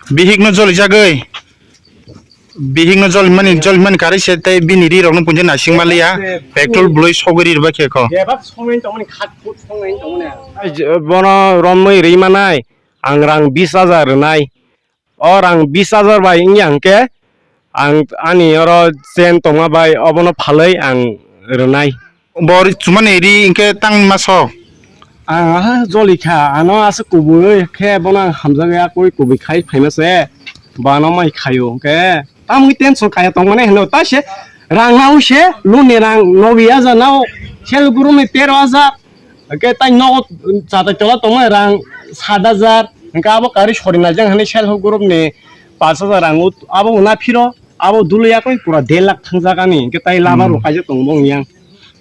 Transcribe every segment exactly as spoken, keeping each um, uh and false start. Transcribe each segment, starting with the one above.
Bihik no joli jagwi. Bihik no joli mani, joli mani kari se tei bini ri rok no punje nasing maliya. Petrol bului sogwi ri rwbaikhe kho. Bebak songwi tongmani khat kut songwi tongmani. Bono romwi ri manai, ang rang bis hajar rwnai. O rang bis hajar bai wngya hwnkhe, ang ani oro chen tongma bai obono phalwi ang rwnai. Bo ri chumani ri hwnkhe tang ma sok? Ang aha joli kha, ano aswk kubui khe bono ang hamjakya, koi kubui khai phaima se, bono mai khaio hwnkhe tamni tension kaya tongmani hino, ta se rang nao se, loan ni rang nobi hajar nao, self group ni tero hajar, hwnkhe tai nogo chatai tola tongmani rang sat hajar, hwnkhe abo kari sori naijak hwnwi self help group ni pash hajar rang abo wngna phiro, abo duluya koi pura der lakh thangjak ani, hwnkhe tai lama rok kaijak tongo bo wngya.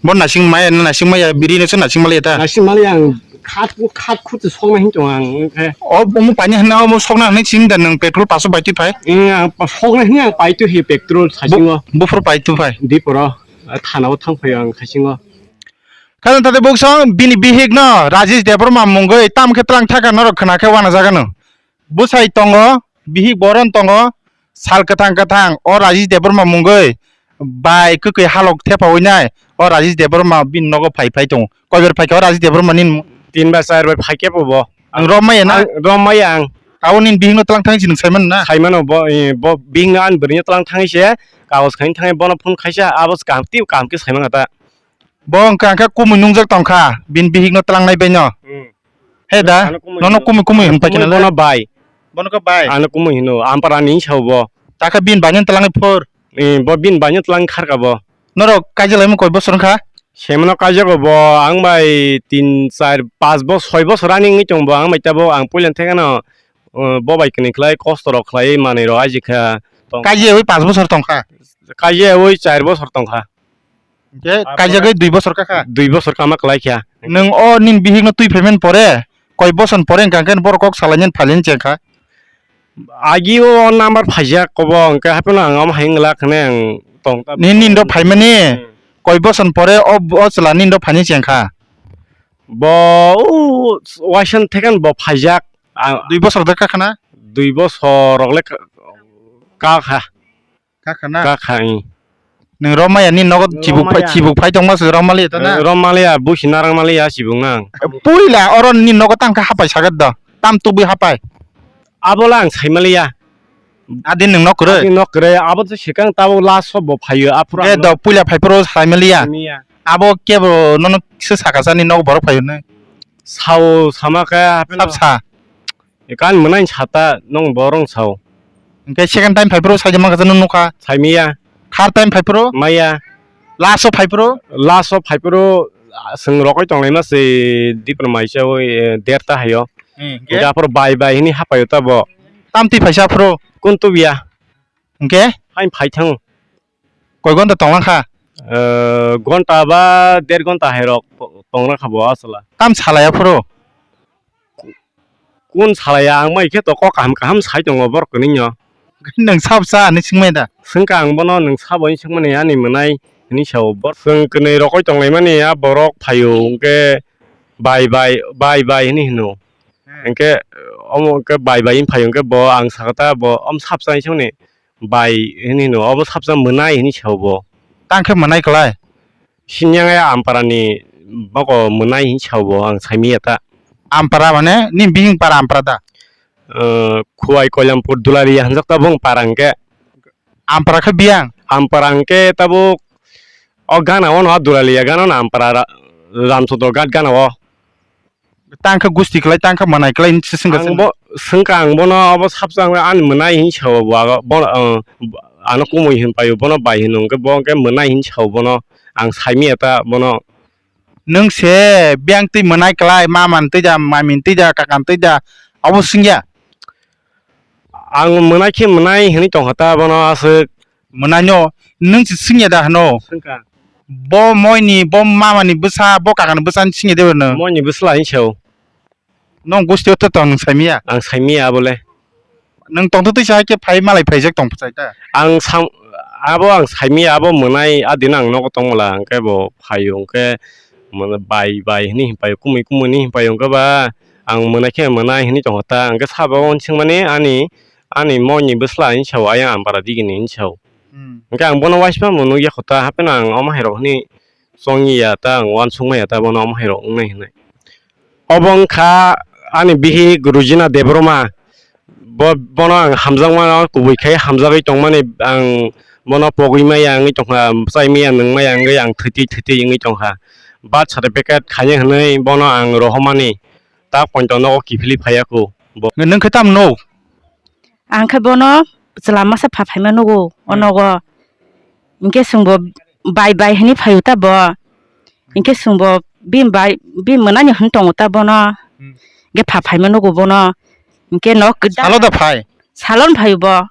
Bo nasing maya, nasing maya, biri no se nasing maliya ta? Nasing maliya ang khat, khat khut sokna hin tongo ang, hwnkhe. O, omo paini hwnna, omo sokna hwnwi sing da nwng petrol paso bai twi phai? Ang sokna hwnwi ang pai twi hi petrol sasingo. Buphuru pai twi phai? Diporo, thana o thang phai ang khasingo. Khajang thate buksong bini bihik no Rajesh Debbarma mungwi tam khe tlang thaka norok khna khe wana jaga no. Bwsai tongo, bihik boron tongo, sal kwthang kwthang o Rajesh Debbarma mungwi bai kwkwi halok thepawi nai o Rajesh Debbarma bini nogo phai phai tongo. Koibar phaikha o Rajesh Debbarma nini? Tin bar char bar phaikhe bo. Ang rom maya na? Ang rom maya ang. Abo nini bihik no tlang thang si nwng saimano na? Saimano bo, eh, bo bihik no ani bwrwi no tlang thangwi se kagoj khaini thangwi bono phone khaisa abo kaham tei kaham khe saimano ta. Bo wngkha khe kumui nungjak tongkha, bini bihik no tlangnai bai no. Hmm. He da, ano kumui nono hino. Kumui kumui hwn paikhe bono bai. Bono khe bai. Ano kumui hino, ampara ni sao bo. Takhe bini bai no tlangwi phur. Eh, bo bini bai no tlang kharka bo. Norok kaijak laimung koi bosor wngkha? Semano kaijago bo, ang bai tin, char, panch bosor, soi bosor ani wngwi tongo bo, ang bai tabo ang puila thekeno, eh, bo bai kwnwi khlai kosto rok khlai manwi rok ajikha. Kaijagwi panch bosor tongkha? Kaijagwi char bosor tongkha. Hingke kaijagwi dui bosor kakha? Dui bosor kama kwlai kha. Nwng o nini bihikno twi phaimani pore, koi bosor pore hingka hingke borok kok salainani phailaini chengkha? Agi o number phaijak kobo, hingke hapheno ang omo hai wngla khne ang tong ta. Nini, nini do phaimani, hmm, koi bosor pore o, o chwla nini do phaini chengkha? Bo o waisa thekhan bo phaijak. A, dui bosor da kakha na? Dui bosor rok le ka, kakha. Kakha na? Kakha, ing. Nwng romaya ni nogo chibuk phai, romaya, chibuk phai tongma se romali ta na? Eh, romali ya, busi narang mali ya chibuk nang. Puila oro ni nogo tang kha hapai sagat do. Tam tubui hapai. Abo la ang sai mali ya. Adi nwng nok kwrwi? Adi nok kwrwi, abo to sikang tabo last o bo phaio, aphuru. Eh, ang do puila phai phuru sai mali ya. Sai mali ya. Abo kebo nono se saka sani nogo borok phaio ne? Sao sama khe hapheno. Sab sa. Ekan mwnai sata nong borong sao. Hingke second time phai phuru saida mangkha nung nukha. Saimiya. Third time phai phuru? Maya. Last o phai phuru? Last o phai phuru, ah, chwng rokoi tonglaima se dipra maisa o, eh, derta hayo. Hmm, hingke? Hingke aphuru bai bai hini hapaio tabo. Tamtwi phaisa aphuru? Kun tubiya. Hingke? Hain phai thango. Koi gonta tonglang kha? Eh, gonta ba der gonta hai rok to-, tonglang kha bo aswla. Tam salai aphuru? Kun salai ya, ang mai khe to kok kaham kaham sai tongo borok kwnwi no. Nwng sab sa hinwi swngmani da? Swngkha ang bono, nwng sabo hinwi swngmani ani mwnai hinwi sao. Bor-, chwng kwnwi rokoi tonglaimani a borok phaio hwnkhe bai bai, bai bai hinwi hino. Hmm. Hwnkhe omo hwnkhe bai bai hinwi phaio hwnkhe bo ang sakha ta bo omo sab sa hinwi swngmani. Bai hinwi hino, obo sabsa mwnai hinwi sao bo. Tang khe mwnai klai? Sini yang ya ampara ni bako mwnai hinwi sao bo, ang saimiya ta. Ampara mane, ni bihing para ampara da? Eh, Khuwai Koilampur Dulariya hinjak ta bong para hwnkhe. Ampara khe biyang? Ampara hwnkhe tabuk o gana o no Dulariya gana o no ampara ra-, Ramchandra Ghat gana o. Tang khe gusti klai, tang khe mwnai klai hinwi se swngkha. Ang bo swngkha, ang bono obo sabsa wngwi ani mwnai hinwi sao bo, ago bo, uh, ano kumui hinwi paio, bono bai hino hwnkhe bo hwnkhe mwnai hinwi sao bono, ang saimiya ta bono. Nwng se biyang twi mwnai klai, mama ni twi da, mami ni twi da, kaka ni twi da, obo swngya? Ang mwnai khe mwnai hinwi tongkha ta bono aswk. Mwnaino nwng se swngya da hwno? Swngkha. Bo moini, bo mamani bwsa, bo kakani bwsani swngya de bono? Moini bwsla hinwi sao. Nwng gusti o to tong nwng saimiya? Ang saimiya abole. Nwng tongtho twisa hai khe phai malai phaijak tong phai ta? Ang sam-, abo ang saimiya, abo mwnai adino ang nogo tongmala hwnkhe bo phaio hwnkhe mwnai bai bai hinwi hinpaio, kumui kumui hinwi hinpaio hwnkhe ba ang mwnai khe mwnai hinwi tongkha ta hwnkhe sabo uansukmani ani Ani moni bwsla hinwi sao, ayang ampara digini hinwi sao. Hmm. Hwnkhe ang bono waisma mwnwi yakho ta, hapheno ang omo hai rok hinwi chongya ta, ang uansukma ya ta, bono omo hai rok wngnai hinwi. Obo wngkha ani bihik Rujina Debbarma. Bo, bono ang hamjakma kubui khai hamjagwi tongmani, ang bono pogwi maya wngwi tongkha, chai maya nwng maya wngwi ang thwitwi thwitwi wngwi tongkha. Birth certificate khaina hinwi bono ang rohormani, ta poito nogo kiphilwi phaiya kho bo. Nwng khe tamo nuk? Ang khe bono chwla masa pha phaima nugo o Hmm. nogo. Hinkhe chwngbo bai bai hinwi phaio ta bo. Hinkhe chwngbo bini bai, bini mwnani hwn tongo ta bono. Hmm. Hinkhe pha phaima nugo bono. Hinkhe nok kwda. Salo da phai? Salon phaio bo.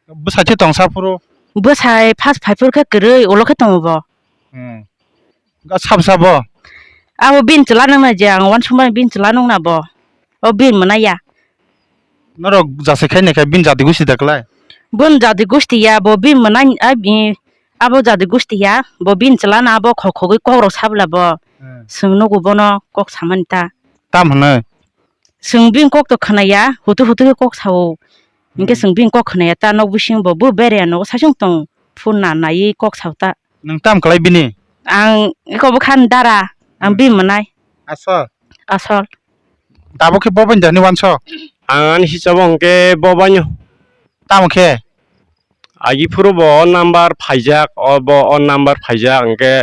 Bwsai khe tongsa phuru? Bwsai first phai phuru khe kwrwi, ulo khe tongo bo. Hmm. Ga sab sabo? Abo bini chwla nungna je ang uansukmani bini chwla nungna bo. O bini mwnai ya. Norok jasai khai nai khe bini jati gusti da klai? Bini jati gusti ya, bo bini mwnai, ai, i, abo jati gusti ya, bo bini chwla na abo khok khogwi kok rok sabla bo. Hmm. Chwng nugo bono kok samani ta. Tam hwnwi? Chwng bini kok to khwnaya, hutu hutu khe kok sao. Hinkhe Hmm. chwng bini kok khwnaya ta, nok bising bo, bo bere ya nogo saichung tong. Phone na naiwi kok sao ta. Nwng tam klai bini? Ang eko bwkha ni dara, ang Hmm. bini mwnai. Asol? Asol. Tabuk khe bo bai da hinwi uansuk? Ang ani hisabo hwnkhe bo baino. Tamo khe? Agi phuru bo o number phaijak, o bo o number phaijak, hwnkhe,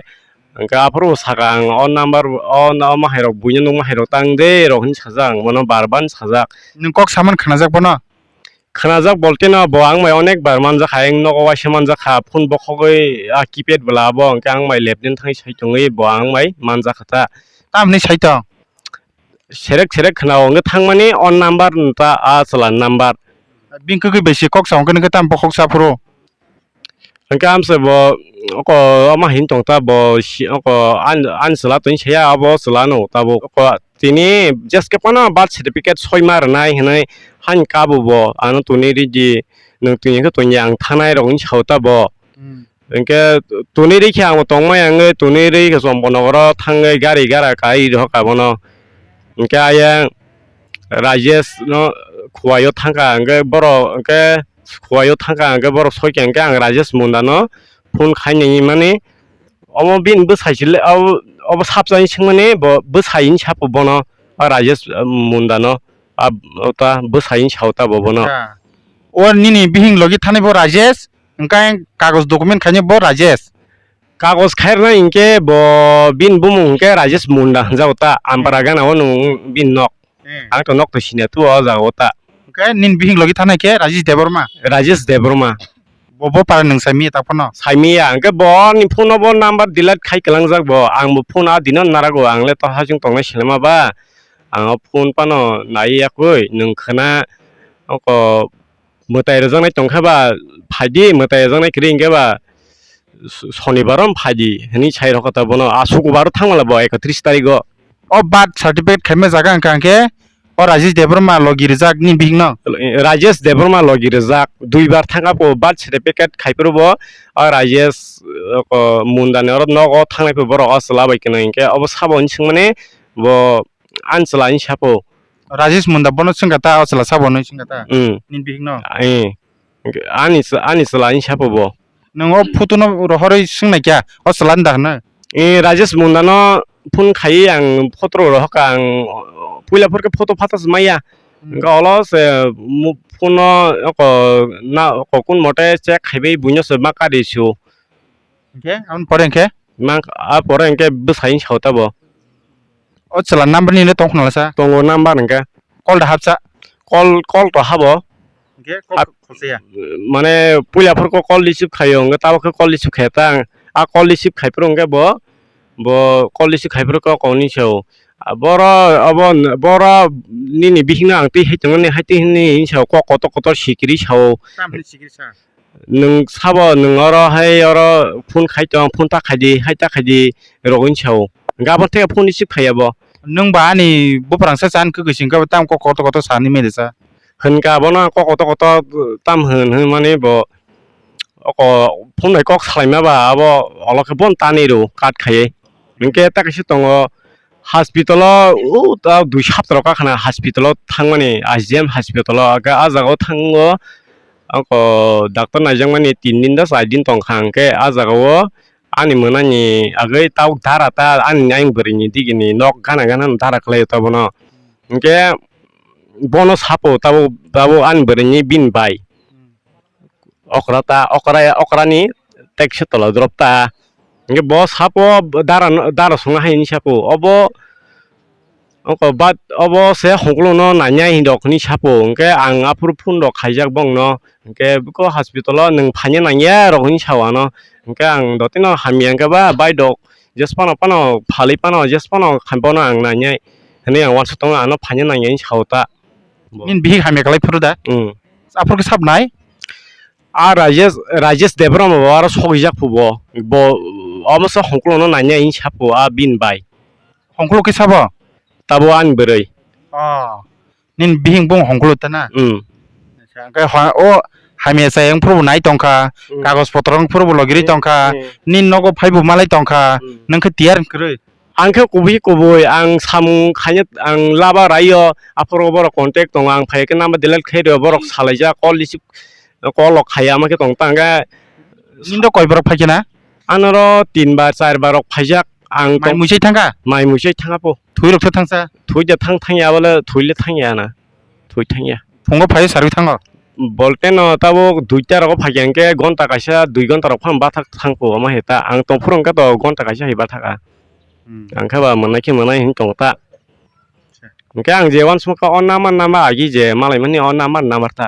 hwnkhe aphuru bo saka ang o number, o, o mahairok buino nukma hairok tang de rok hinwi sajak, ang bono bar bar sajak. Nwng kok saman khnajak bono? Khnajak bolte no bo ang bai onek bar manjakha, ang nogo waisa manjakha, phone bokhogwi a keypad bwla abo hwnkhe ang bai left hand thangwi sai tongwi bo ang bai manjakha ta. Tamni sai tong? Serek serek khwnao hwnkhe thangmani o number ta a chwla number. Bini kwkwi bai se kok sa hwnkhe nwng khe tamo bokhok sa phuru? Hwnkhe amse bo oko ama hin tong ta bo si oko an, an chwla tong saya abo chwla no ta bo oko tini jeske phano birth certificate soi ma rwnai hinwi han kabo bo ano tuni ridi nwng tini khe tongya ang thanai rok hinwi sao ta bo. Hmm. Hwnkhe tuni rikhe ang tongmaya wngwi tuni rikhe Chomponogoro thangwi gari gara kai rokha bono. Hwnkhe ayang Rajesh no khuaio thangkha hwnkhe borok hwnkhe khuaio thangkha hwnkhe borok soikha hwnkhe ang Rajesh Munda no phone khainai mani omo bini bwsai se le obo, obo sapjani swngmani bo bwsai hinwi sapo bono o Rajesh Munda no a ta bwsai hinwi sao ta bo bono. Acha. O nini bihing logi thani bo Rajesh? Hwnkhe kagoj document khainai bo Rajesh. Kagoj khairnai hinkhe bo bini bumung hinkhe Rajesh Munda hwnjago ta, Ampara gana o nwng bini nok. Eh. Ang to nok to sinya tu o jaga o ta. Hwnkhe nini bihing logi thanai khe Rajesh Debbarma? Rajesh Debbarma. Bo, bo para nwng saimiya ta phano? Saimiya, hinkhe bo ni phone o bo number delete khai kwlangjak bo. Ang bo phone a dino narago, ang le to hachung tongnai selema ba. Ang o phone phano nai yakui, nwng khwna oko mwtai rwjaknai tongkha ba, phaidi mwtai rwjaknai kwrwi hinkhe ba, so-, sonibaro phaidi hinwi sai rokha ta bono. A sukubaro thangmala bo ekotris tarigo. O birth certificate khaima jaga wngkha hinkhe o Rajesh Debbarma logi rijak ni bihikno? Rajesh Debbarma logi rijak. Duibar thangkha bo birth certificate khaiphuru bo o Rajesh, o, Mundani oro nogo thangnai phuru borok o chwla bai kwna hinkhe obo sabo hinwi swngmani bo ani chwla hinwi sapo. Rajesh Munda bono swngkha ta, o chwla sabo hinwi swngkha ta? Hmm. Ni bihikno? Eh. Ani chwla, ani chwla hinwi sapo bo. Nwng o photo no rohorwi swngnaikha, o chwla ni da hwnwi? Eh, Rajesh Munda no phone khaiwi ang photo rok rohorkha, ang puila phorkhe photo phatas maya. Hmm. Hwnkhe olo se mu-, phone no oko na oko kun mote check khaiwi buino se ma kari su. Hwnkhe, aboni pore hwnkhe? Ma, a pore hwnkhe bwsai hinwi sao ta bo. O chwla number ni le tong khna lasa? Tongo number hwnkhe. Call da hapsa? Call, call to habo. Hwnkhe call kholsaya? Mane puila phorkhe call receive khaio, hwnkhe tabuk khe call receive khaya ta ang. A call receive khaiphuru hwnkhe bo, bo call receive khaiphuru kok kok ni sao. A boro, abo, boro nini bihikno ang twi hai tongo ni, hai twi hinwi hinwi sao, kok kotor kotor sikiri sao. Tam hinwi sikiri sa? Nwng sabo, nwng oro hai oro phone khai tong, phone ta khai di, hai ta khai di, rok hinwi sao. Hwnkhe abo theke phone receive khaiya bo. Nwng ba ani buprang se chan kwkwi sing khe tamo kok kotor kotor sani mede sa. Hwnka bono kok kotor kotor tam hwn hwn mani bo oko phone bai kok salaima ba abo olo khe bon tani rw cut khaiwi. Hwnkhe ta kaisa tongo Hospital o, o, ta dui sapta rok khana hospital o thangmani, I G M hospital o, hwnkhe ah jaga o thango, ako doctor naijakmani tin din da char din tongkha, hwnkhe ah jaga o ani mwnani agwi tabuk dara ta ani ayang bwrwi ni digi ni nok gana gana no dara khlai o ta bono, hwnkhe bono sapo tabuk, tabuk ani bwrwi ni bini bai. Okra ta, okra, okra ni tekse tola drop ta. Hingke bo sapo dara, dara songna hai ni sapo. Obo, oko bat, obo se hongkolo no nanya hin rok ni sapo. Hingke ang aphuru phone rok khaijak bong no. Hingke biko hospital o nwng phanya nangya rok hin sao ano. Hingke ang dotino hamya hingke ba bai dok. Jes pano pano phalwi pano jes pano khambo no ang nanya. Hini ang wansa tongo ano phanya nangya hin sao ta. Bo. Nini bihik hamya khlai phuru da? Hmm. Aphuru khe sab nai? A Rajesh, Rajesh Debbarma bo aro sogijak phu bo. Bo omo se hongkolo no nanya hin sapo a bini bai. Hongkolo khe sabo? Tabo ani bwrwi. Oh. Nini bihik bung hongkolo ta na? Hmm. Acha, hwnkhe ha-, o hamya chayang phuru bo nai tongkha, hmm, kagoj potro wng phuru bo logirwi, hmm, tongkha, hmm, nini nogo phai bo malai tongkha, hmm, nwng khe tiyar wng kwrwi? Ang khe kubui kubui, ang samung khaina, ang laba raio, aphuru borok contact tongo, ang phai khe number delete khai rw, borok salaijak, call receive, call rok khaiya, ama khe tong ta hwnkhe. Nini do koi borok phai khe na? Anoro tin bar, char bar rok phaijak, ang mai tong-, muisai thangkha? Mai muisai thangkha po. Thwi rok se thangsa? Thwi de thang thangya, bole thwi le thangya na, thwi thangya. Phungo phai sarwi thango? Bolte no tabuk duita rogo phai khe, hwnkhe gonta kaisa, dui gonta rok phano bathak thang po, ama he ta, ang tong phuru hwnkhe to gonta kaisa hai bathaka. Hmm. Ang khe ba mwnai khe mwnai hin tongo ta. Acha. Hwnkhe ang je uansukha o number number agi je malai mani o number number ta.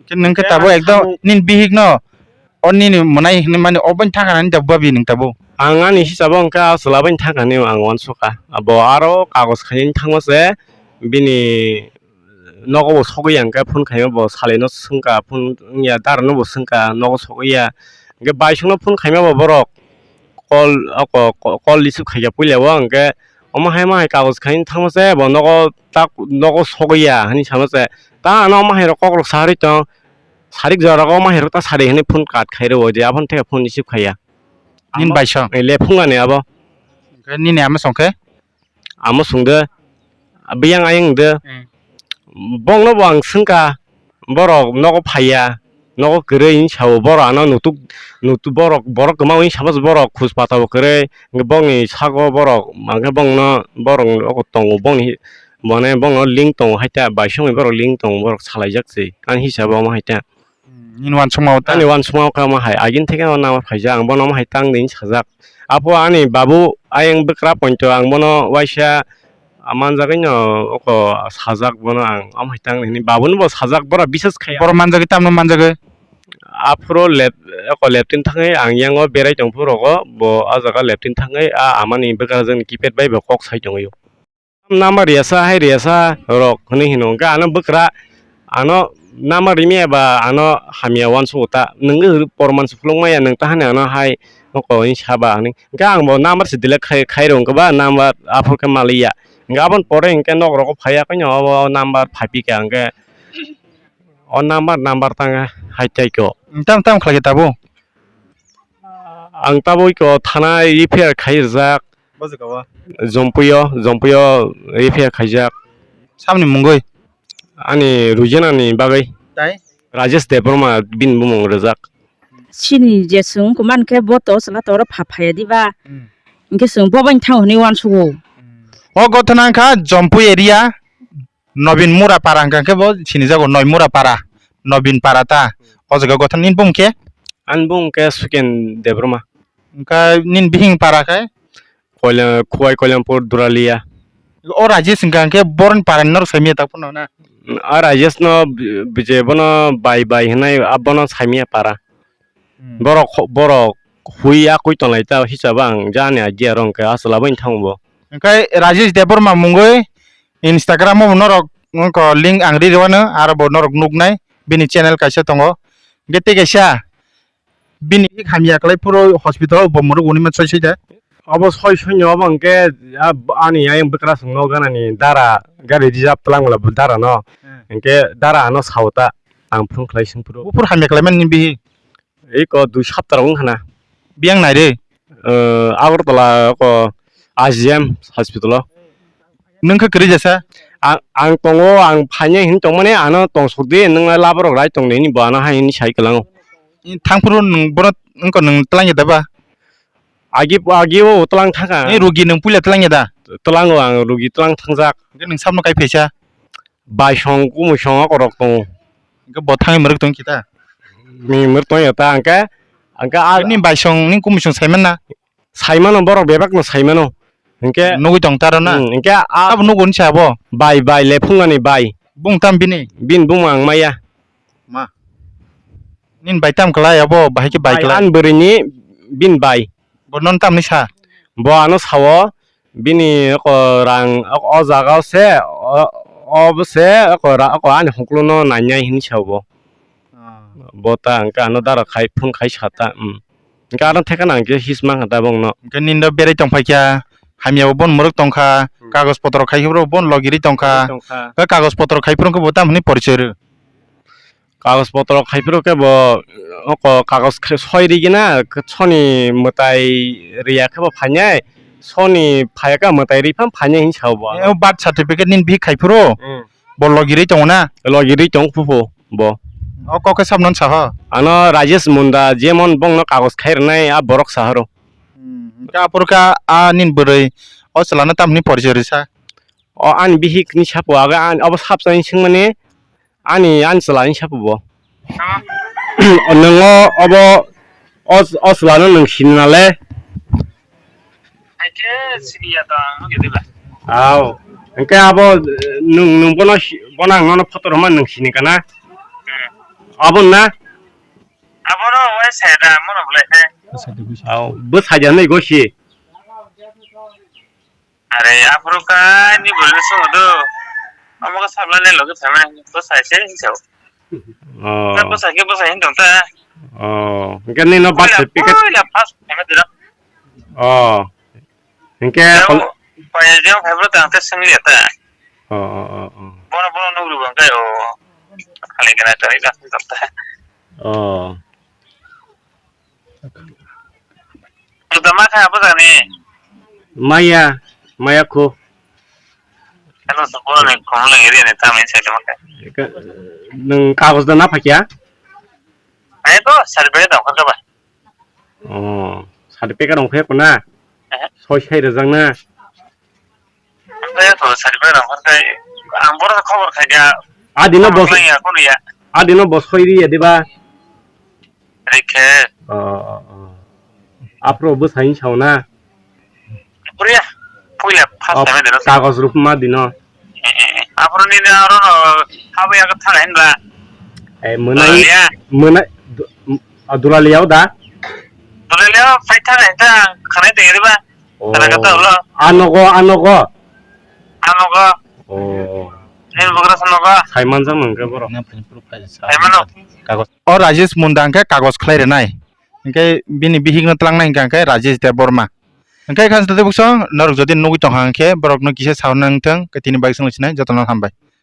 Hwnkhe nwng khe tabo ekdom nini bihik no o nini mwnai hinwi mani o bani thangkha nani da babi nwng tabo? Ang ani hisabo hwnkhe a chwla bani thangkha nini ang uansukha. Abo aro kagoj khainani thangma se bini nogo bo sogwi ya hwnkhe phone khaima bo salaino swngkha phone wngya dara no bo swngkha nogo sogwi ya. Hwnkhe bai songno phone khaima bo borok. Call, o ko-, ko-, call receive khaikha puila o, hwnkhe omo hai ma hai kagoj khaina thangma se bo nogo tak nogo sogwi ya hinwi sama se. Ta ano omo hai rok kok rok sa rwi tong. Sarik jora o omo hai rok ta sari hinwi phone cut khai rwo je, aphano theke phone receive khaiya. Nini bai song? Lephung ani abo. Hwnkhe nini ama song khe? Amo sungde, biyang ayang de. Hmm. Bongno bo ang swngkha, borok nogo phaiya, nogo kwrwi hinwi sao, borok ano nutuk, nutuk borok, borok kwma hinwi sama borok khus pata bo kwrwi, hwnkhe bongni sago borok, hwnkhe bongno borok tongo, bongni, mane bongno link tongo, haita bai songni borok link tongo, borok salaijak se, ani hisabo omo haita. Hmm, nini uansukma o ta? Ani uansukma o kha omo hai, agini theke o number phaijak, ang bono omo hai tang di hinwi sajak. Apo ani babu ayang bwkra pointo ang bono waisa manjagwi no oko sajak bono ang omo hai tang di hinwi babu no bo sajak bora bisas khaiya. Boro manjagwi tamno manjagwi? Aphuru lep-, oko leptin thangwi ang yango berai tong phuru rogo bo ah jaga leptin thangwi ah amani bwkra jani keypad bai bo kok sai tongwi o. Number riyasa hai riyasa rok hinwi hino. Hwnkhe ano bwkra, ano number rimiya ba ano hamya uansukgo ta. Nwng porman se phuluk maya nwng ta hani ano hai nokho hinwi saba hinwi. Hwnkhe ang bo number se delete khai, khai rw hwnkhe ba number aphuru khe maliya. Hwnkhe aboni pore hwnkhe nok rogo phaiya khe no obo number phaiphikha hwnkhe o number, number tang hai tai kho. Tam, tam khlai khe tabuk? Ang tabuk kho thana F I R khai rijak. Bo jaga o? Jompuio, Jompuio F I R khaijak. Samni mungwi? Ani Rujena ni bagwi. Tai? Rajesh Debbarma bini bumung rijak. Chini je chwng wngkha mankhe bo to chwla toro pha phaiya diba? Hmm. Hinkhe chwng bo bai thang hwnwi uansugo. Hmm. O gotha nang kha Jompui area, Nobin Mura para hwnkha khe bo sinijago Noi Mura para, Nobin para ta. O jaga gotha nini bumung khe? Ani bumung khe Suken Debbarma. Hwnkha nini bihing para khe? Koila-, Khowai Koilampur Duralia. O Rajesh hwnkha hwnkhe boroni parani norok saimanya tak phano na? A Rajesh no bi-, je bono bai bai hinai abono saimanya para. Hmm. Borok kho-, borok hui akui tonglai ta hisabo ang jani idea rong khe aswla bai thang bo. Hwnkhe Rajesh Debbarma mungwi Instagram o norok wngkha link ang ri rwano aro bo norok nuknai bini channel kaisa tongo. Hwnkhe tei kaisa Bini hamya kwlai phuru hospital o bo mwrwk hwnwi ma soi soi da. Obo soi soi no obo hwnkhe, a, ani ayang bwkrasong no ganani dara gari reserve twlang bwla dara no. Hmm. Hwnkhe dara ano sao ta ang phone khlai song phuru. Buphuru hamya kwlai mani bihi? Eko dui sapta rok wngkha na. Biyang nai re? Eh, Agartala ko I G M hospital o. Nwng khe kwrwi jasa? A-, ang tongo, ang phainai hwnwi tongmani, ano tongsok di, nwng laborok rai tong di hwnwi bo ano hai hwnwi sai kwlango. Thangphuru nwng bono wngkha nwng twlang ya da ba? Agi, agi o twlang thangkha. Ni rugi nwng puila twlang ya da? Tlango ang, rugi tlang thangjak. Hwnkhe nwng sabno kai phaisa? Baisong, kumusong, akorok tongo. Hwnkhe bo thangwi mwrwk tong kita? Ni mwrwk tong ya ta, hwnkhe, hwnkhe a- Ni baisong, ni kumusong saiman na? Saimano, borok bebakno saimano. Hwnkhe nugwi tong taro na? Hmm, hwnkhe a- Abo nugo ni sa abo? Bai, bai, lephungani bai. Bung tam bini? Bin bung ang maya. Ma. Nin bai tam klai abo, bahai khe bai Bai klai. An bwrwini bin bai. Bo non tam ni sa? Bo ano sao, bini oko rang, o, o jaga o se, o, o bo se, oko ra-, oko ani hukluno nainai hini sao bo. Ah. Bo ta hwnkhe ano dara khai, phone khai sa ta, um. Hwnkhe ano thekha nang khe his mankha ta bongno. Hwnkhe nindo berai tong phai kha, hamya bo bon mwrwk tong kha, hmm, kagoj potro khai phuru bon logi ri tong kha. Tong kha. Hwnkhe kagoj potro khai phuru khe bo tamo hwnwi porichoi rw? Kagoj potro khai phuru khe bo oko kagoj khe soi ri gina, soni mwtai riya khe bo phainai, soni phaiya khe mwtai ri phano phainai hini sao bo. Eh, o birth certificate nini bihik khai phuru? Hmm. Bo logi ri tongo na? Logi ri tong phu phu bo. O kok khe sabno sa ho? Ano Rajesh Munda jemon bongno kagoj khai rwnai a borok sa horo. Hmm, hwnkhe aphuru khe a nini bwrwi o chwlano tamni porichoi rwsa? O ani bihik ni sapo aga ani obo sapsa ni swngmani ani ani chwla ni sapo bo. Nwngo obo o, o chwlano nwng sini nale? Hai khe sini ya to ang nugui diba. Aw. Hwnkhe abo, eh, nwng, nwng bono si-, bono ang nono photo rwma nwng sini kana? Hmm. Abo na? Abono wai sai da, mono bolai khe. Aw, bwsai da nai gosi. Are, aphuru kani bolai sung do. Amo ka sabla le logi phaima, bwsai se hinsao. Oh. Bwsai khe bwsai hin tong ta. Oh, hwnkhe nino birth certificate. Puila first phaima dira. Oh. Hwnkhe paya jeng phai bro tang te sengli ta. Oh, oh, oh, oh. Bono, bono nugri bang kai o. Khali kena tari ta ta. Oh. Tama kha apa tani? Maya, maya ko. Ano sa bono ne khom lang iri ne tama sai tama kha. Nwng kagoj da na phakya? Ayo ko, sari bere da kha ba. Oh, certificate rok khe kuna? Eh. Soi sai rwjak na? Khe to certificate rok khe ang bono khobor khai dia. Adino bos. Khobor ya, kono ya. Adino bos soi ri ya diba? Rikhe. Oh, oh, oh. Apro bo sai sao na? Korea, puila first time deno. Kagoj rok ma dino. Eh, eh, eh. Aphuru nini aro no habo yago thaga hinba. Eh, mwnai, Dulalia. Mwnai, du-, m-, a, Dulalia o da? Dulalia o phai thaga hinta khanai tengri ba. Oh. Kana kata ulo. Anogo, anogo. Anogo. Oh. Nini bugra sanogo. Saimanjak nang khe borok. Saimano. Kagoj. O Rajesh Munda hwnkhe kagoj khlai rwnai. Hwnkhe bini bihikno twlangnai hwnkha hwnkhe Rajesh Debbarma. Hwnkhe kha sotwi bwsong norok jodi nugwi tongkha hwnkhe borokno kisa sauna wngthong, tini bai swngchinai jotono hambai.